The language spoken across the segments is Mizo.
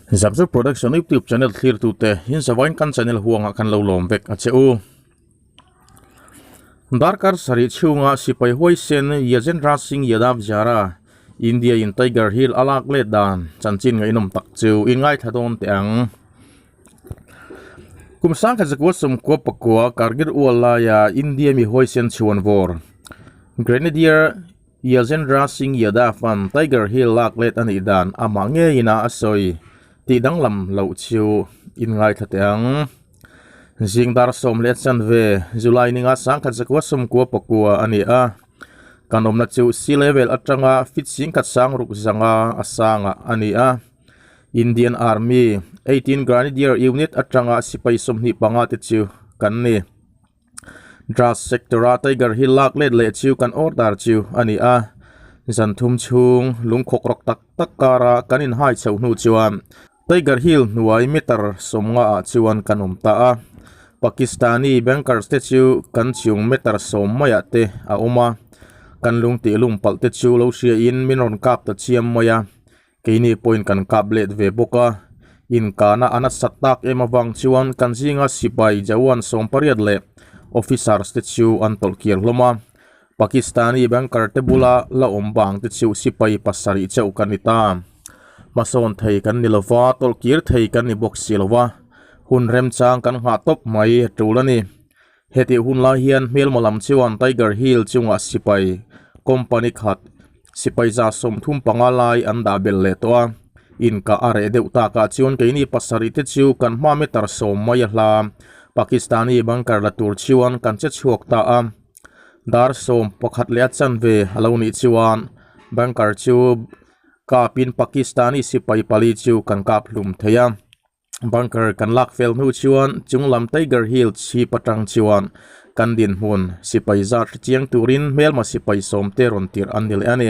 Zakzuk Production YouTube channel thlirtute in zavain kan channel huangah kan lo lawm vek a che u. Darkar sarih chhunga sipai huaisen Yajendra Singh Yadav Jara India in Tiger Hill a lak let dan chanchin ngaihnawm tak chu i ngaithla dawn teh ang. Kum sangkhat zakua sawmkua pakua Kargil ual laia India mi huaisen chhuan vawr Grenadier Yajendra Singh Yadav an Tiger Hill lak let a nih dan amah ngeiin a a sawi tih danglam loh chu in ngaithla teh ang. Zing dar 11:15 July ninga sangkhat zakua sawmkua pakua a ni a, kan awmna chu sea level atanga feet singkhat sang ruk zanga a sangah a ni a. Indian Army 18 Grenadier Unit atanga sipai 25 te chu kan ni. Dras sector-a Tiger hi lak let leh chu kan order chu a ni a, zan thum chhung lungkhawk rawk tak tak kara kan inhai chhoh hnu chuan Tiger Hill hnuai meter 50 ah chuan kan awm ta a, Pakistani bankers te chu kan chung meter 10 maiah te a awm a, kan lung tih lum palh te chu lo hria in min rawn kap ta chiam mai a. Keini pawhin kan kap let ve bawk a, inkahna a nasat tak em avang chuan kan zinga sipai jawan 80 leh officers te chu an tawlh kir hlawm a. Pakistani banker te bula la awm bang te chu sipai 7 chauh kan ni ta. Hmasawn thei kan ni lova, tawlh kir thei kan ni bawk si lova, hun remchang kan nghah tawp mai a tul a ni. Hetih hun lai hian hmelma lam chuan Tiger Hill chungah sipai company khat sipai 35 lai an dah belh leh tawh a. Inkah a reh deuh takah chuan keini 7 te chu kan hma meter 10 mai a hla. Pakistani bunker la tur chuan kan che chhuak ta a. Dar 11:15 a lo nih chuan bunker chu kapin Pakistani sipai 4 chu kan kap hlum thei a. Bunker kan lak fel hnu chuan chunglam Tiger Hill chhip atang chuan kan dinhmun sipai zat hre chiang turin hmelma sipai 10 te rawn tirh an ni leh a ni.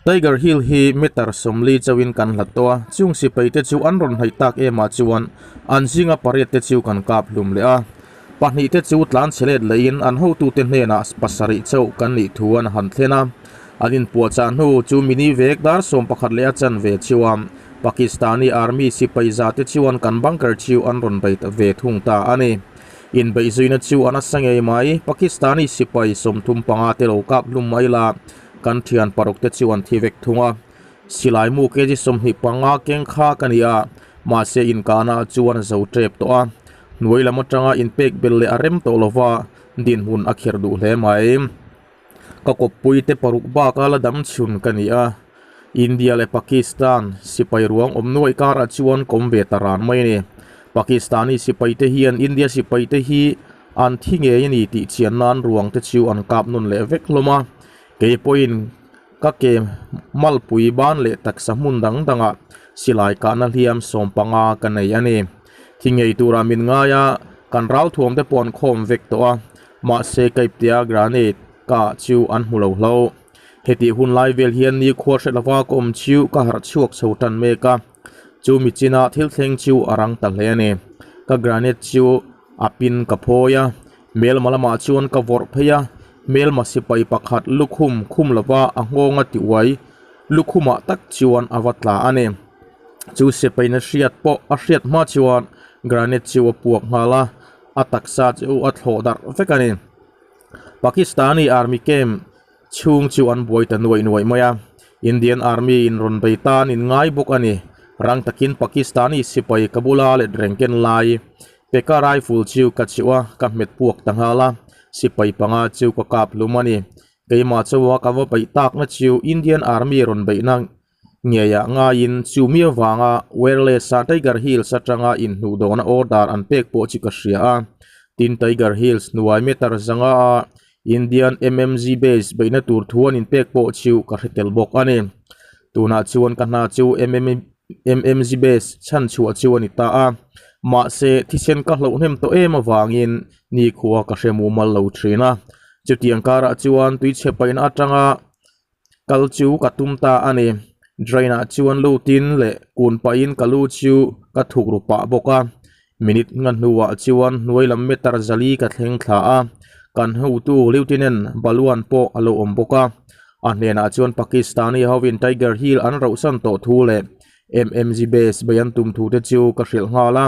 Tiger Hill hi meter 40 chauhin kan hlat tawh a, chung sipai te chu an rawn hnaih tak emah chuan an zinga 8 te chu kan kap hlum leh a. 2 te chu tlan chhe let lehin an hotute hnenah 7 chauh kan nih thu an han thlen a. An inpuahchah hnu chu mini vek dar 11:15 chuan Pakistani Army sipai za te chuan kan bunker chu an rawn bei ta ve thung ta a ni. Inbeihzuina chu a nasa ngei mai. Pakistani sipai 35 te lo kap hlum mai la, kan thian 6 te chu an thi vek thung a. Silai mu kg 25 keng kha ka ni a, mahse inkahna chuan a zo tep tawh a. Hnuai lam atanga inpek belh leh a rem tawh lova, dinhmun a kher duh hle mai. Ka kawppui te 6 baka la dam chhun ka ni a, India leh Pakistan sipai ruang awm nuaih karah chuan kawm ve ta ran mai a ni. Pakistani sipai te hian India sipai te hi an thi ngei a ni tih chian nan ruang te chu an kap nawn leh vek hlawm a. Kei pawhin ka ke malpui ban leh taksa hmun dang dangah silai kahna hliam 15 ka nei a ni. Thi ngei turah min ngai a, kan ralthuam te pawh an khawm vek tawh a, mahse kaiptea granite kah chu an hmu lo hlo. Hetih hun lai vel hian ni khua hre lova ka awm chu ka harh chhuak chho tan mek a, chu mi china thil thleng chu a rang ta hle a ni. Ka granite chu a pin ka phawi a, hmelma lamah chuan ka vawrh phei a, hmelma sipai pakhat lukhum khum lova a nghawnga ti uai lukhumah tak chuan a va tla a ni. Chu sipaina hriat pawh a hriat hma chuan granite chu a puak nghal a, a taksa chu a thlawh darh vek a ni. Pakistani Army camp chhung chu an buai ta nuaih nuaih mai a, Indian Army in rawn bei tan in ngai bawk a ni. Rang takin Pakistani sipai ka bula let reng ken lai Peka rifle chu ka cheuh a, ka hmet puak ta nghal a, sipai 5 chu ka kap hlum a ni. Keimah chawa ka va beih takna chu Indian Army rawn beihna ngeiah ngaiin chu mi avanga wireless a Tiger Hills atanga inhnuhdawhna order an pek pawh chu ka hria a. Tin, Tiger Hills hnuai meter 500 a Indian MMG base beihna tur thu an inpek pawh chu ka hre tel bawk a ni. Tunah chuan ka hna chu MMG base chhan chhuah chu a ni ta a, mahse thisen ka hloh hnem tawh em avangin nikhua ka hre mumal lo thin a. Chutiang karah chuan tuichhe paihna atanga kal chu ka tum ta a ni. Drain ah chuan lutin leh kun pahin ka lu chu ka thuk ru pah bawk a. Minute nga hnuah chuan hnuai lam meter 400 ka thleng thla a, kan hotu Lieutenant Baluan pawh a lo awm bawk a. A hnenah chuan Pakistani hovin Tiger Hill an rohsan tawh thu leh MMG base bei an tum thu te chu ka hrilh nghal a.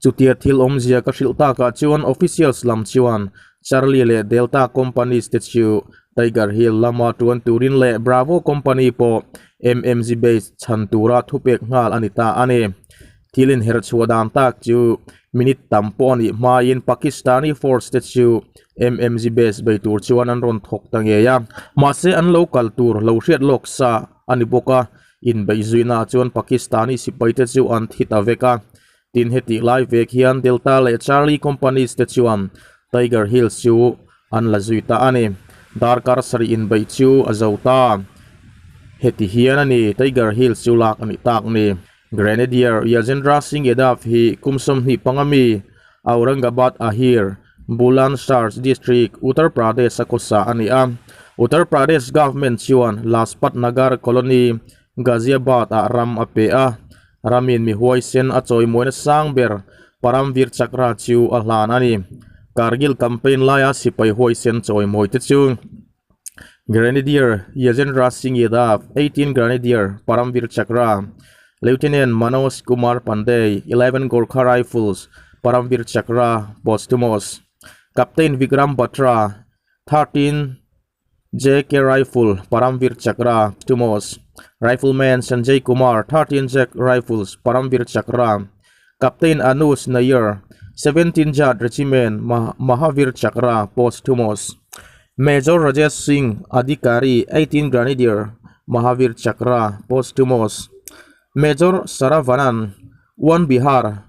Chutia thil awmzia ka hrilh takah chuan officials lam chuan Charlie leh Delta companies te chu Tiger Hill lama tuan turin leh Bravo company pawh MMG base chhan tura thupek nghal a ni ta a ni. Thil inherh chhuah dan tak chu minute tam pawh a nih hmain Pakistani force te chu MMG base bei tur chuan an rawn thawk ta ngei a. Mahse an lo kal tur lo hriat lawk sa a ni bawk a, inbeihzuihnaah chuan Pakistani sipaite chu an thi ta vek a. Tin hetih lai vek hian Delta leh Charlie companies te chuan Tiger Hills chu an la zui ta a ni. Darkar sarih inbeih chu a zo ta. Heti hian a ni Tiger Hills chu lak a nih tak ni. Grenadier Yajendra Singh Yadav hi kum 25 mi Aurangabad Ahir, Bulandshahr District, Uttar Pradesh a khawsa a ni a. Uttar Pradesh Government chuan Lajpat Nagar Colony, Ghaziabad ah ram a pe a. Ramin mi huaisen a chawimuaina sang ber Paramvir Chakra chu a hlan a ni. Kargil campaign laia sipai huaisen chawimawi te chu Grenadier Yajendra Singh Yadav, 18 Grenadier Paramvir Chakra, Lieutenant Manoj Kumar Pandey, 11 Gorkha Rifles Paramvir Chakra Posthumous, Captain Vikram Batra, 13 JK Rifle Paramvir Chakra Posthumous, Rifleman Sanjay Kumar, 13 Jack Rifles Paramvir Chakra, Captain Anuj Nair, 17 Jat Regiment Mahavir Chakra Posthumous, Major Rajesh Singh Adhikari, 18 Grenadier Mahavir Chakra Posthumous, Major Saravanan, 1 Bihar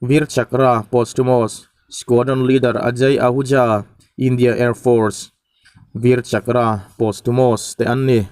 Vir Chakra Posthumous, Squadron Leader Ajay Ahuja, India Air Force Vir Chakra Posthumous te an ni.